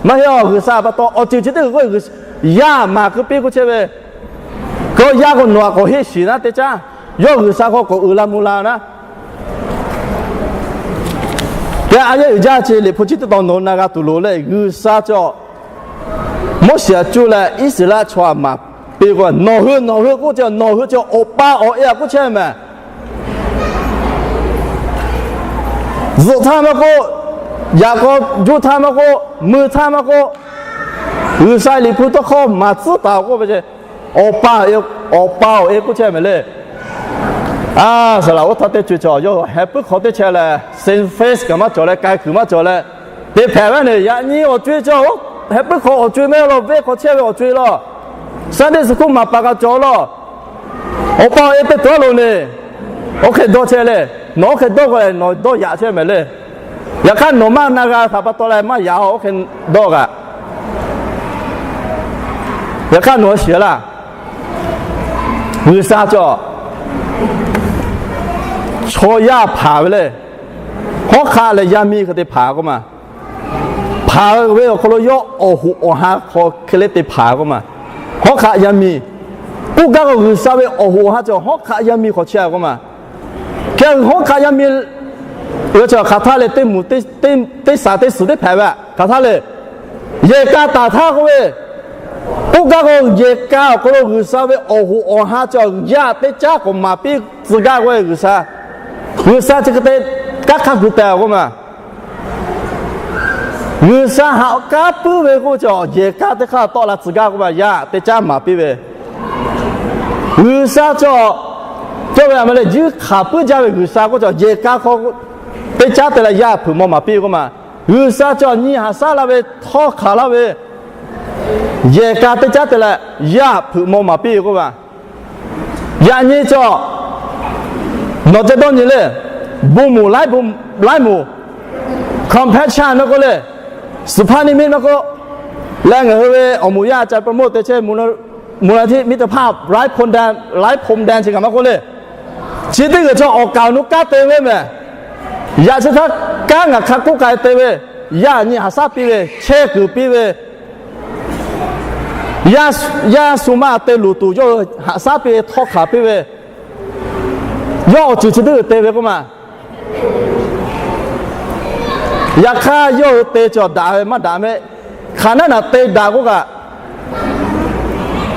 Maˇ heˆ, G'uiˬsha pa taw awˬ ceuˬ chi teˇ g'uiˬ k'oˆ ve, yaˇ maˍ keu piˇ k'oˆ chehˇ ve, k'o yaˇ k'o nawˬ htaꞈ k'awꞈ heˆ shiˍ naˉ teˇ caˉ, yawˇ G'uiˬsha hk'aw k'awꞈ uiˍ la mvuh la naˉ. Te a yehˉ uiˍ jaˇ chi Liꞈ hpu chi teˇ tawn nawˬ na g'a tuˬ loˍ le. G'uiˬsha cawˬ Moˉseˍ htaꞈ cuˇ leh Iˉsaˍreˍlaˆ chaw htaꞈ maˍ piˇ k'o, nawˬ hui nawˬ hui k'oˆ chi nawˬ hui chi awˬ pa awˬ e htaꞈ k'oˆ chehˇ ve mehˍ. Zuhꞈ htaˇ maˇ k'oˆ, yaꞈ k'aw juˇ htaˇ maˇ k'oˆ, mui htaˇ maˇ k'oˆ, G'uiˬsha Liꞈ hpu tawˇ hkawˇ maˍ tcuhˉ taˍ k'oˆ ve ce, Awˬ pa, Awˬ pa awˬ e k'oˆ chehˇ mehˍ le. A, saˍ laꞈ oˇ htaˇ teˇ co cawˬ yawˇ heh puiˉ hk'aw teˇ chehˇ leh, same face kaꞈ maˇ cawˬ leh, k'ai kuiˬ maˇ cawˬ leh, te hpehꞈ ve ne. Yaꞈ nyi awˬ co-e cawˬ, heh puiˉ hk'aw awˬ co-e maˇ heˆ law, venˇ hk'aw chehˇ ve awˬ co-e law, Sunday school maˍ paˍ kaꞈ cawˬ law, Awˬ pa awˬ e teˇ tuˬ a loˍ ne. Oˇ hk'e dawˇ chehˇ le. Nawˬ oˇ hk'e dawˇ k'o, nawˬ dawˇ yaꞈ chehˇ mehˍ le. Yaꞈ hk'aˇ nawˬ maˇ na g'a htaꞈ pa taw leh maˇ yaꞈ, oˇ hk'e dawˇ kaꞈ Yaꞈ hk'aˇ nawˬ shiˍ laˇ. G'uiˬsha cawˬ, chaw yaˇ hpanˍ ve le. Hawˉ hk'aˆ leh yaˇ miˇ hk'e te hpanˍ k'oˆ ma. Hpanˍ ve awˬ hk'aw lo yawˇ awˬ hoꞈ awˬ ha hk'aw hk'e le te hpanˍ k'oˆ ma. Hawˉ hk'aˆ yaˇ miˇ, oˇ gaˇ k'o G'uiˬsha ve awˬ hoꞈ awˬ ha cawˬ hawˉ hk'aˆ yaˇ miˇ hk'aw chehˇ k'oˆ ma. Hk'e hawˉ hk'aˆ yaˇ miˇ ve cawˬ hk'aˬ htaˇ leh teˇ moˍ teˇ saˍ teˇ suhˍ teˇ hpehꞈ ve hk'aˬ htaˇ le, yehˬ ka taˍ htaˇ k'oˆ ve, oˇ gaˇ k'o yehˬ ka awˬ hk'aw lo G'uiˬsha ve awˬ hoꞈ awˬ ha cawˬ yaˇ teˇ caˉ k'awꞈ maˍ piˇ tcuh gaˇ k'oˆ ve G'uiˬsha, G'uiˬsha chi hk'e te kanˉ hk'a gu tehꞈ k'oˆ ma. G'uiˬsha haꞈ kanˉ puiˉ ve k'oˆ cawˬ yehˬ ka teˇ hk'aˇ tawˆ la tcuh gaˇ k'oˆ ma, yaˇ teˇ caˉ maˍ piˇ ve. G'uiˬsha cawˬ, cawˬ ve a ma le, yuˇ hk'aˬ puiˉ jaˇ ve G'uiˬsha k'oˆ cawˬ yehˬ ka hk'aw teˇ caˉ te leh yaˇ hpeuꞈ maw maˍ piˇ k'oˆ ma. G'uiˬsha cawˬ nyi haꞈ shaˉ la ve, htawˇ hk'aˬ laˇ ve, yehˬ ka teˇ caˉ te leh yaˇ hpeuꞈ maw maˍ piˇ k'oˆ ma. Yaꞈ nyi cawˬ, nawˬ ceh dawˇ nyi le, bon moˍ laiˉ bon, laiˉ moˍ, compassion maˇ k'oˆ le, สุภาพนิมิต maˇ k'oˆ, leh ngaˬ hui ve awˬ moˍ yaˇ ca pa moˇ te chehˇ moˍ la tiˉ มิตรภาพ laiˉ phom dan, laiˉ phom dan chi kaꞈ maˇ k'oˆ le. Chi teˇ g'uiˬ cawˬ awˬ kaˍ awˬ nu kanˉ te ve mehˍ. Yaꞈ chi htaˇ kanˉ ngaˬ hk'a k'oˆ k'ai te ve, yaˇ nyi haꞈ shaˉ piˇ ve, chehˇ kuiˬ piˇ ve, yaˇ shu maˇ te luˬ tuˬ yawˇ hui haꞈ shaˉ piˇ ve, htawˇ hk'aˬ piˇ ve, yawˇ awˬ ceuˬ chi teˇ g'uiˬ te ve k'oˆ ma. Yaꞈ hk'aˇ yawˇ hui te cawˬ daꞈ ve maˇ daꞈ mehˆ. Hk'aˬ naˉ naˬ te daꞈ k'oˆ kaꞈ,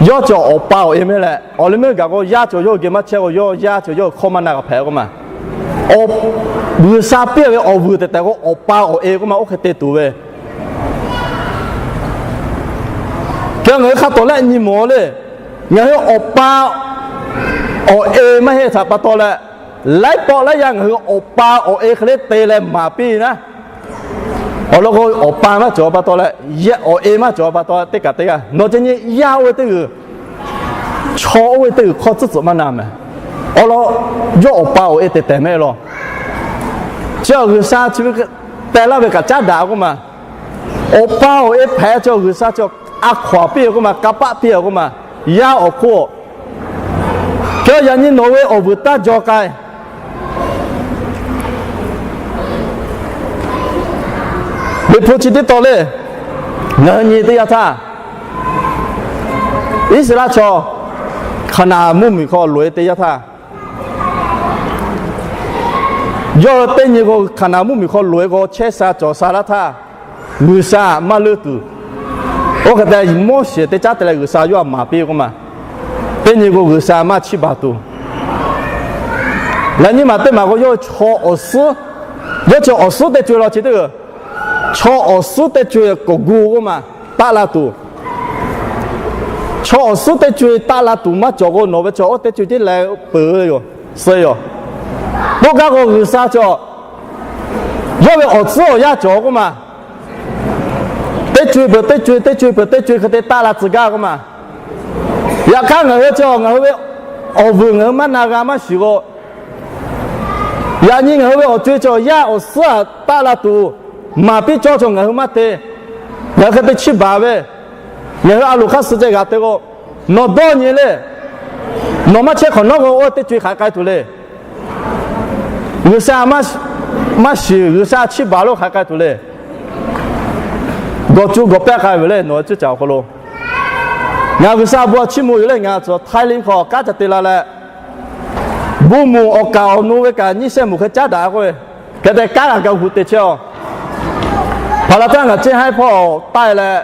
yawˇ cawˬ awˬ pa awˬ e mehˆ leh, awˬ leh meuˇ gaˬ k'o yaˇ cawˬ yawˇ hui geh maˇ chehˇ k'o, yawˇ yaˇ cawˬ yawˇ hui hkawˇ maˇ na g'a hpehꞈ k'oˆ ma. G'uiˬsha piˇ ve awˬ vuiˬ tehꞈ tehꞈ k'o, awˬ pa awˬ e k'oˆ ma oˇ hk'e te tuˬ ve Hk'e ngaˬ hui hk'a tawˍ lehˆ nyi mawˬ le. Ngaˬ hui awˬ pa awˬ e maˇ heˆ htaꞈ pa taw leh, laiˉ pawˆ laiˉ yaˇ ngaˬ hui awˬ pa awˬ e hk'e le te leh maˍ piˇ naˉ. Awˬ lawn k'o, awˬ pa maˇ cawˬ pa taw leh, awˬ e maˇ cawˬ pa taw teˇ kaꞈ teˇ g'aˇ nawˬ ceh nyi yaˇ oˇ ve teˇ g'uiˬ, chaw oˇ ve teˇ g'uiˬ hk'aw tcuhˉ tcuhꞈ maˇ na mehˍ. Awˬ lawn, yawˇ awˬ pa awˬ e te tehˬ mehˆ law. Chi awˬ G'uiˬsha chi ve teh laˇ ve kaꞈ caˉ daꞈ k'oˆ ma. Awˬ pa awˬ e hpehꞈ cawˬ G'uiˬsha cawˬ a hkaw-anˬ piˇ k'oˆ ma, kanˇ paˆ piˇ k'oˆ ma, yaˇ awˬ hk'oˆ. Hk'e yaꞈ nyi nawˬ ve awˬ vuiˬ taˇ jaw k'ai. Liꞈ hpu chi teˇ tawn le, ngaˬ hui nyi teˇ yanˇ htaˇ, Iˉsaˍreˍlaˆ chaw Hkaˍnanˍ mvuhˇmiˬ hk'aw loꞈ-e teˇ yanˇ htaˇ, yawˇ hui teˇ nyi k'o Hkaˍnanˍ mvuhˇmiˬ hk'aw loꞈ-e k'o chehˇ sha cawˬ sha laˇ htaˇ, G'uiˬsha maˇ leuˆ tuˬ, oˇ hk'e te Moˉseˍ teˇ caˉ te leh G'uiˬsha yawˇ htaꞈ maˍ piˇ k'oˆ ma. Teˇ nyi k'o G'uiˬsha maˇ chiˇ baˬ tuˬ, leh nyi maˬ teˇ maˬ k'o yawˇ chaw awˬ suhˉ, yawˇ chaw awˬ suhˉ teˇ co-e law chi teˇ g'uiˬ, chaw awˬ suhˉ teˇ co-e k'awꞈ gu k'oˆ ma, taˆ la tuˬ. Chaw awˬ suhˉ teˇ co-e taˆ la tuˬ maˇ cawˬ k'o, nawˬ ve chaw oˇ teˇ co-e tiˉ leh peuˬ ve yoˬ, suh yoˬ. K'oˆ gaˇ k'o G'uiˬsha cawˬ, yawˇ ve awˬ tcuhˉ awˬ yanˇ cawˬ k'oˆ ma. Teˇ co-e peuˬ teˇ co-e, teˇ co-e peuˬ teˇ co-e hk'e te taˆ la tcuh gaˇ k'oˆ ma. Yaꞈ hk'aˇ ngaˬ hui cawˬ, ngaˬ hui ve awˬ vuiˬ ngaˬ hui maˇ na g'a maˇ shiˍ k'o, yaꞈ nyi ngaˬ hui ve awˬ co-e cawˬ yaˇ awˬ suhˉ taˆ la tuˬ maˍ piˇ cawˇ cawˬ ngaˬ hui maˇ te. Ngaˬ hui hk'e te chiˇ baˬ ve, ngaˬ hui a loˍ hk'aˇ suh ceh g'a te k'o, nawˬ dawˇ nyi le. Nawˬ maˇ chehˇ hk'awꞈ nawˉ k'o oˇ teˇ co-e hk'aˬ k'ai tuˬ le. G'uiˬsha maˇ shiˍ, G'uiˬsha chiˇ baˬ lo hk'aˬ k'ai tuˬ le. Gawˬ cu gawˬ pehˇ k'ai ve le nawˬ cuˇ caˬ awˬ hk'aw lo, ngaˬ G'uiˬsha bon chiˇ mvuh yoˬ le. Ngaˬ cawˬ Thailand hk'aw kanˉ ca te la leh, bon moˍ awˬ kaˍ awˬ nu ve kaꞈ nyiˇ shehˆ moˍ hk'e caˉ daꞈ k'oˆ ve, hk'e te kanˉ g'a ga hu te chehˇ-oˬ. Hpaˍ laˬ htaˇ ngaˬ ceˇ haiˉ hpawˇ taˆ-e leh,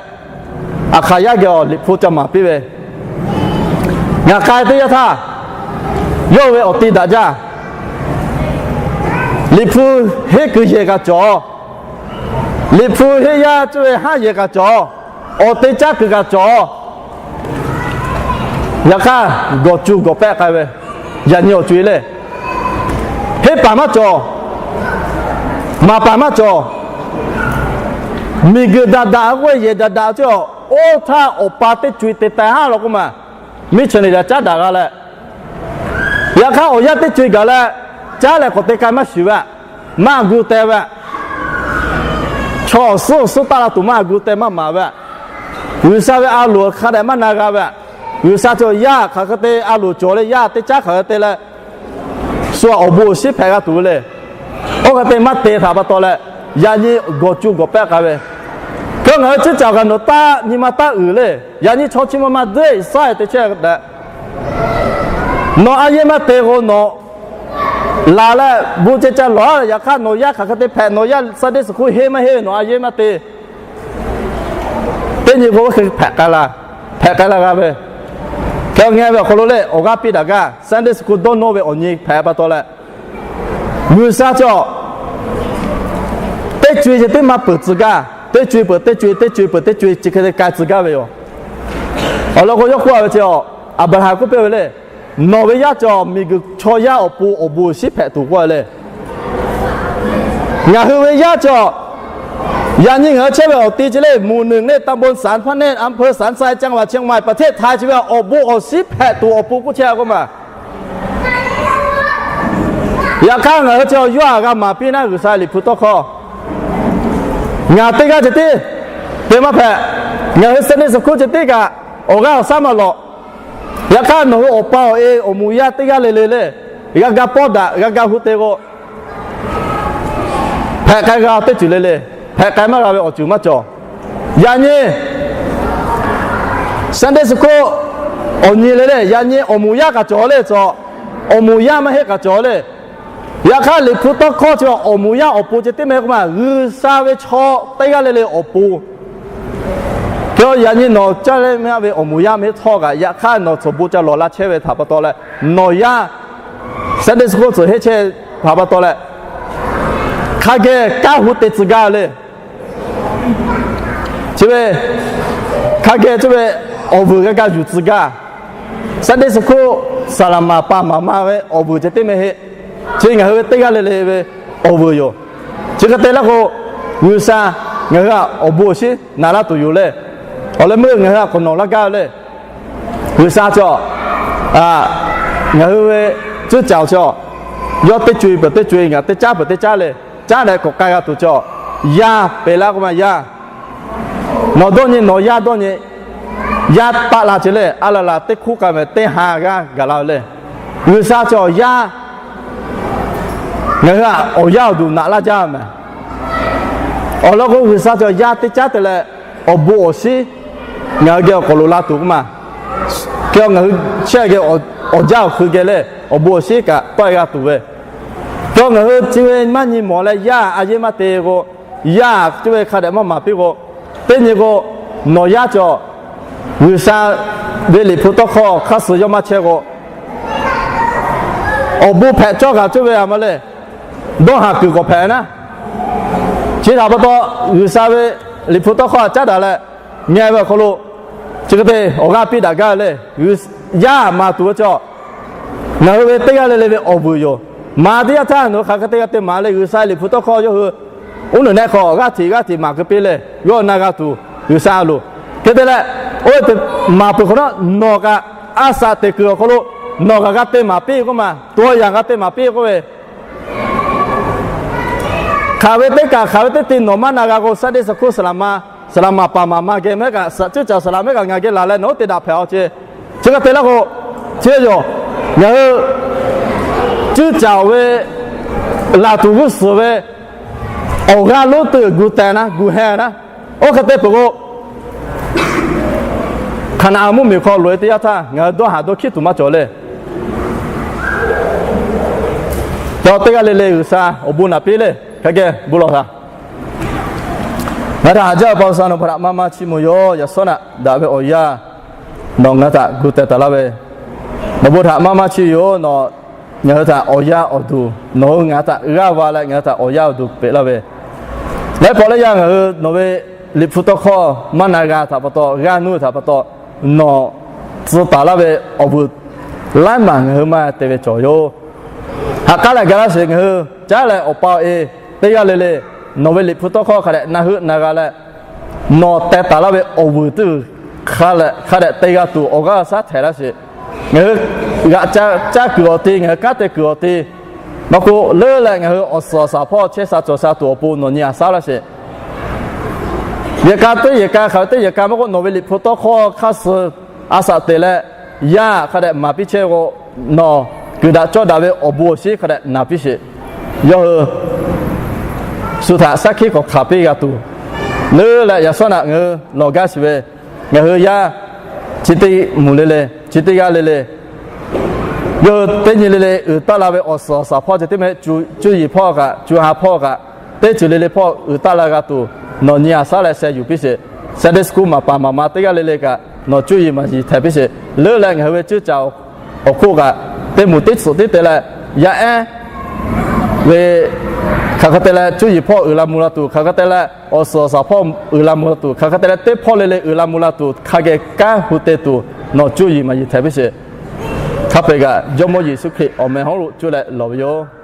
aˬ hk'aˬ yaˇ geh awˬ Liꞈ hpu ca maˍ piˇ ve, ngaˬ k'ai teˇ yanˇ htaˇ, yawˇ ve awˬ ti daꞈ jaˇ. Liꞈ hpu henˉ kuiˬ yehˬ kaꞈ cawˬ. Liꞈ hpu henˉ yaˇ cuˇ ve haˉ yehˬ kaꞈ cawˬ. awˬ te caˉ kuiˬ kaꞈ cawˬ. Yaꞈ hk'aˇ, gawˬ cuˇ gawˬ pehˆ k'ai ve, yaꞈ nyi awˬ co-e le. Henˇ paˍ maˇ cawˬ, maˍ paˍ maˇ cawˬ. Miˬguiˬ daꞈ daꞈ k'oˆ ve, yehˬ daꞈ daꞈ cawˬ. Oˇ htaˇ awˬ pa teˇ co-e te taiˍ haˉ law k'oˆ ma, miˇ chi neˬ yaꞈ caˉ daꞈ g'a leh, yaꞈ hk'aˇ awˬ yaˇ teˇ co-e gaˬ leh, caˉ leh k'awꞈ te k'ai maˇ shuˍ ve, maˇ gu teh ve, chaw awˬ suhˉ awˬ suhˉ taˆ la tuˬ maˇ gu teh maˇ maˍ ve, G'uiˬsha ve a loˍ hk'a dehꞈ maˇ na g'a ve, G'uiˬsha cawˬ yaˇ hk'aˬ hk'e te a loˍ cawˬ leh yaˇ teˇ caˉ hk'aˬ hk'e te leh, shu awˬ bon awˬ shinˉ hpehꞈ g'a tuˬ ve le. Oˇ hk'e te maˇ te htaꞈ pa taw leh, yaꞈ nyi gawˬ cuˇ gawˬ pehˆ k'ai ve. Hk'e ngaˬ hui ciˉ caˬ kaꞈ nawˬ taˇ nyi ma taˇ uiˍ le. Yaꞈ nyi chaw chi ma ma deˇ saiˉ te chehˇ daꞈ. Nawˬ a yeˇ maˇ te k'o nawˬ laˬ leh bon ceh ca lawˬ-a. Yaꞈ hk'aˇ nawˬ yaˇ hk'aˬ hk'e te hpehꞈ, nawˬ yaˇ Sunday school henˇ maˇ henˇ ve nawˬ a yeˇ maˇ te. Teˇ nyi k'o oˇ hk'e hpehꞈ k'ai la, hpehꞈ k'ai la g'a ve. Hk'e ngaˬ ve awˬ hk'aw lo lehˬ awˬ g'aˇ piˇ daꞈ gaˇ, Sunday school dawˇ nawˇ ve awˬ nyi hpehꞈ pa taw leh, G'uiˬsha cawˬ teˇ co-e ceh teˇ maˇ peuˬ tcuh gaˇ, teˇ co-e peuˬ teˇ co-e, teˇ co-e peuˬ teˇ co-e chi hk'e te k'ai tcuh gaˇ ve yoˬ. Awˬ lawn k'o yawˇ k'oˆ ve chi, Aˍbraˍhanˍ k'oˆ piˇ ve le, nawˬ ve yaˇ cawˬ miˬguiˬ chaw yaˇ awˬ pon awˬ bon awˬ shinˉ hpehꞈ tuˬ k'oˆ ve le. Ngaˬ hui ve yaˇ cawˬ, yaꞈ nyi ngaˬ hui chehˇ ve awˬ ti ceh le, หมู่หนึ่ง le,ตำบลสารพระเนตร อำเภอสันทราย จังหวัดเชียงใหม่ ประเทศไทย chi ve awˬ bon awˬ shinˉ hpehꞈ tuˬ awˬ pon k'oˆ chehˇ k'oˆ ma. Yaꞈ hk'aˇ ngaˬ hui chi yawˇ htaꞈ g'a maˍ piˇ naˉ G'uiˬsha Liꞈ hpu tawˇ hkawˇ. Ngaˬ teˇ g'aˇ ceh tiˉ te maˇ hpehꞈ. Ngaˬ hui Sunday school ceh tiˉ kaꞈ awˬ g'aˇ awˬ shaˉ maˇ lawꞈ. Yaꞈ hk'aˇ nawˬ hui awˬ pa awˬ e awˬ moˍ yaˇ teˇ g'aˇ le le le, g'a ga pawˇ daꞈ g'a ga hu te k'o, hpehꞈ k'ai g'a teˇ ceuˬ le le, hpehꞈ k'ai maˇ g'a ve awˬ ceuˬ maˇ cawˬ. Yaꞈ nyi Sunday school awˬ nyi le le, yaꞈ nyi awˬ moˍ yaˇ kaꞈ cawˬ le cawˬ, awˬ moˍ yaˇ maˇ heˆ kaꞈ cawˬ le. Yaꞈ hk'aˇ Liꞈ hpu tawˇ hkawˇ chi awˬ moˍ yaˇ awˬ pon ceh tiˉ meh k'oˆ ma, G'uiˬsha ve chaw teˇ g'aˇ le le awˬ pon. Hk'e yaꞈ nyi nawˬ caˇ leh maˇ ve awˬ moˍ yaˇ maˇ heˆ htawˇ kaꞈ, yaꞈ hk'aˇ nawˬ tcuh bon ca lawˬ la chehˇ ve htaꞈ pa taw leh, nawˬ yaˇ Sunday school tcuh heˆ chehˇ htaꞈ pa taw leh, hk'a geh kanˉ hu te tcuh gaˇ le. Chi ve hk'a geh chi ve awˬ vuiˬ g'a ga yuˬ tcuh gaˇ. Sunday school saˍ laˍ maˍ paˍ maˍ ma ve awˬ vuiˬ ceh tiˉ meh heˆ. Chi ngaˬ hui ve teˇ g'aˇ le le ve awˬ vuiˬ yoˬ. Chi hk'e te laˇ k'o, G'uiˬsha ngaˬ hui htaꞈ awˬ bon awˬ shinˉ naˍ laˇ tuˬ yoˬ le. Awˬ leh meuˇ ngaˬ hui htaꞈ k'awꞈ nawˬ laˇ gaˇ ve le. G'uiˬsha cawˬ ngaˬ hui ve cuˇ caˬ cawˬ, yawˇ teˇ co-e peuˬ teˇ co-e, ngaˬ teˇ caˉ peuˬ teˇ caˉ le, caˉ leh k'awꞈ k'ai g'a tuˬ cawˬ. Yaˇ pehˬ laˇ k'oˆ ma yaˇ, nawˬ dawˇ nyi nawˬ yaˇ dawˇ nyi, yaˇ taˆ la ceh le, a laˬ laˬ teˇ hk'uˉ k'ai meh teˇ ha g'aˇ gaˬ la ve le. G'uiˬsha cawˬ yaˇ ngaˬ hui htaꞈ awˬ yanˇ awˬ duˬ naꞈ laˇ jaˇ meh. Awˬ lawn k'o G'uiˬsha cawˬ yaˇ teˇ caˉ te leh awˬ bon awˬ shinˉ ngaˬ hui geh awˬ k'awꞈ loꞈ la tuˬ k'oˆ ma. Hk'e ngaˬ hui chehˇ geh awˬ jaˇ awˬ hkui geh le, awˬ bon awˬ shinˉ kaꞈ tawˆ e g'a tuˬ ve. Hk'e ngaˬ hui chi ve maˇ nyi mawˬ leh yaˇ a yeˇ maˇ te k'o, yaˇ cuˇ ve hk'a dehꞈ maˇ maˍ piˇ k'o, teˇ nyi k'o nawˬ yaˇ cawˬ G'uiˬsha ve Liꞈ hpu tawˇ hkawˇ hk'aˇ suh yawˇ maˇ chehˇ k'o, awˬ bon hpehꞈ cawˇ kaꞈ cuˇ ve a ma le, dawˇ haˍ kuiˬ k'awꞈ hpehꞈ naˉ. Chi htaꞈ pa taw G'uiˬsha ve Liꞈ hpu tawˇ hkawˇ htaꞈ caˉ daꞈ leh, ngaˬ ve awˬ hk'aw lo chi hk'e te awˬ g'aˇ piˇ daꞈ gaˇ ve le. Yaˇ maˍ tuˬ ve cawˬ ngaˬ hui ve teˇ g'aˇ le le ve awˬ vuiˬ yoˬ. Maˍ teˇ yanˇ htaˇ nawˬ hui hk'aˬ hk'e te g'a te maˍ le, G'uiˬsha Liꞈ hpu tawˇ hkawˇ yawˇ hui uˉ nuˬ nehˆ hk'aw g'aˇ hteꞈ g'aˇ hteꞈ maˍ keu piˇ leh, yawˇ na g'a tuˬ G'uiˬsha a loˍ. Hk'e te leh, oˇ ve teꞈ maˍ peuˬ hk'awꞈ nawˉ nawˬ kaꞈ a shaꞈ teꞈ kuiˬ awˬ hk'aw lo nawˬ kaꞈ g'a te maˍ piˇ k'oˆ ma, to yanˇ g'a te maˍ piˇ k'oˆ ve, hk'aˬ ve teˇ kaꞈ hk'aˬ ve teˇ te nawˬ maˇ na g'a k'o, Sunday school saˍ laˍ ma, saˍ laˍ maˍ paˍ maˍ ma geh mehˉ kaꞈ, cuˇ caˬ saˍ laˍ mehˉ kaꞈ ngaˬ geh laˬ leh nawˬ oˇ te daꞈ hpehꞈ a ce. Chi hk'e te laˇ k'o, chi yoˬ, ngaˬ hui cuˇ caˬ ve laˬ tuˬ g'uˇ suhˍ ve awˬ g'aˇ lonˉ teˇ gu teh naˉ, gu heh naˉ. Oˇ hk'e te peuˬ k'o, Hkaˍnanˍ mvuhˇmiˬ hk'aw loꞈ e teˇ yanˇ htaˇ ngaˬ hui dawˇ haˍ dawˇ hkiˉ tuˬ maˇ cawˬ le. Cawˬ teˇ g'aˇ le le G'uiˬsha awˬ bon naꞈ piˇ le. Hk'aˬ geh bon lawˬ htaꞈ ngaˬ htaꞈ haꞈ jaˇ ve pa sha nawˬ htaꞈ maˇ maˇ chiˇ mvuh yoˬ. Yaꞈ shawˉ naꞈ daꞈ ve awˬ yanˇ nawˬ ngaˬ htaꞈ gu teh taˍ laˇ ve, nawˬ bon htaꞈ maˇ maˇ chiˇ yoˬ. Nawˬ ngaˬ hui htaꞈ awˬ yaˇ awˬ duˬ, nawˬ hui ngaˬ htaꞈ g'aˇ va leh ngaˬ hui htaꞈ awˬ yaˇ awˬ duˬ peꞈ laˇ ve, laiˉ pawˆ laiˉ yaˇ ngaˬ hui nawˬ ve Liꞈ hpu tawˇ hkawˇ maˇ na g'a htaꞈ pa taw, g'aˇ nuˇ htaꞈ pa taw, nawˬ tcuh taˍ laˇ ve awˬ vuiˬ laiˉ maˬ ngaˬ hui maˇ te ve cawˬ yoˬ. Ha k'aˉ leh ga laˇ sheˍ, ngaˬ hui caˉ leh awˬ pa awˬ e teˇ g'aˇ le le nawˬ ve liꞈ hpu tawˇ hkawˇ hk'a dehꞈ na heuˆ na g'a leh, nawˬ teh taˍ laˇ ve awˬ vuiˬ tuˬ hk'a dehꞈ te g'a tuˬ awˬ g'aˇ shaˉ htehˍ laˇ sheˍ. Ngaˬ hui g'aꞈ ca caˇ kuiˬ awˬ te, ngaˬ hui kanˉ te kuiˬ awˬ te, nawˬ k'o leuˉ leh ngaˬ hui awˬ suhˍ awˬ shaˍ hpawˇ chehˇ sha cawˬ sha tuˬ awˬ pon nawˬ nyi a shaˉ laˇ sheˍ. Yehˬ ka teˇ yehˬ ka hk'aˬ ve teˇ yehˬ ka maˇ k'oˆ, nawˬ ve liꞈ hpu tawˇ hkawˇ hk'aˇ suh a shaꞈ teꞈ leh, yaˇ hk'a dehꞈ maˍ piˇ chehˇ k'o, nawˬ kuiˬ daꞈ cawˇ daꞈ ve awˬ bon awˬ shinˉ hk'a dehꞈ naˍ piˇ sheˍ. Yawˇ hui shu htaꞈ shaˉ hkiˆ k'awꞈ hkanˍ piˇ g'a tuˬ, leuˉ leh yaꞈ shawˉ naꞈ ngaˬ hui lawˬ gaˇ shiˍ ve, ngaˬ hui yaˇ chi teˇ mvuhˬ le le, chi teˇ g'aˇ le le, yawˇ hui teˇ nyi le le uiˍ taˇ la ve awˬ suhˍ awˬ shaˍ hpawˇ ceh tiˉ meh, cuˇ yiˍ hpawˇ kaꞈ, cuˇ ha hpawˇ kaꞈ, teˇ ceuˬ le le hpawˇ uiˍ taˍ la g'a tuˬ, nawˬ nyi a shaˉ leh sheh yuˬ piˇ sheˍ. Sunday school maˍ paˍ maˍ ma teˇ g'aˇ le le kaꞈ nawˬ cuˇ yiˍ maˍ yiˍ htehˍ piˇ sheˍ. Leuˉ leh ngaˬ hui ve cuˇ caˍ awˬ hk'oˆ kaꞈ, teˇ moˍ teˇ tsuhꞈ tiˉ te leh, yaˇ ehˉ ve hk'aˬ hk'e te leh cuˇ yiˍ hpawˇ uiˍ la mvuh la tuˬ, hk'aˬ hk'e te leh awˬ suhˍ awˬ shaˍ hpawˇ uiˍ la mvuh la tuˬ, hk'aˬ hk'e te leh teˇ hpawˇ le le uiˍ la mvuh la tuˬ, hk'a geh kanˉ hu te tuˬ nawˬ cuˇ yiˍ maˍ yiˍ htehˍ piˇ sheˍ. Hk'a peu-eˬ kaꞈ Jawˇmawˇ Yeˍsuˆ Hkriꞈ awˬ meh hawˉ lo cuˇ leh lawˬ ve yoˬ.